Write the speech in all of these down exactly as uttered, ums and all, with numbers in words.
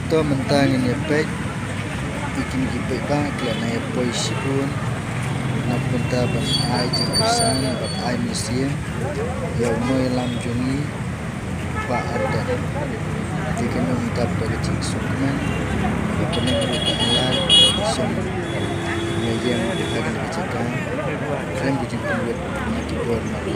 To mynta ngin ïa peit ïa kine ki paidbah ki la nang ïa poi shibun na ka bynta ban ai jingkyrshan bad ai mynsiem ïa u nongïalam jong ngi, Bah Ardent. Te ka nongtap da ka jingsngewkmen, ka bneng ruh ka ailad, sngewbha ïa ïeng ha kane ka jaka. Khlem ka jingpynwit na ki bor na ki.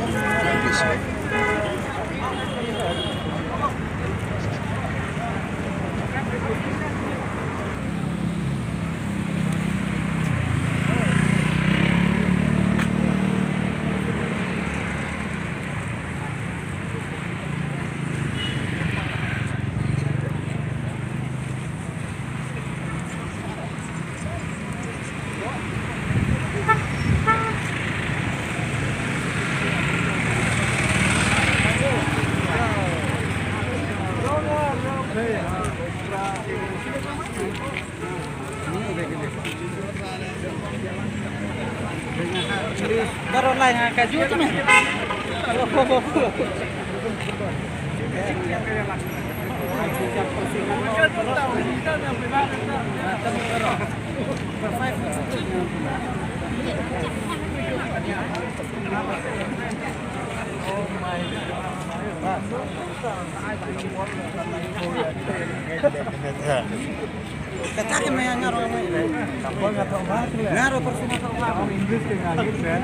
Baru lai nga kaju tu meh. Kata ke maya ngaro. Ngaro persi ngaro. English ke ngangit kan.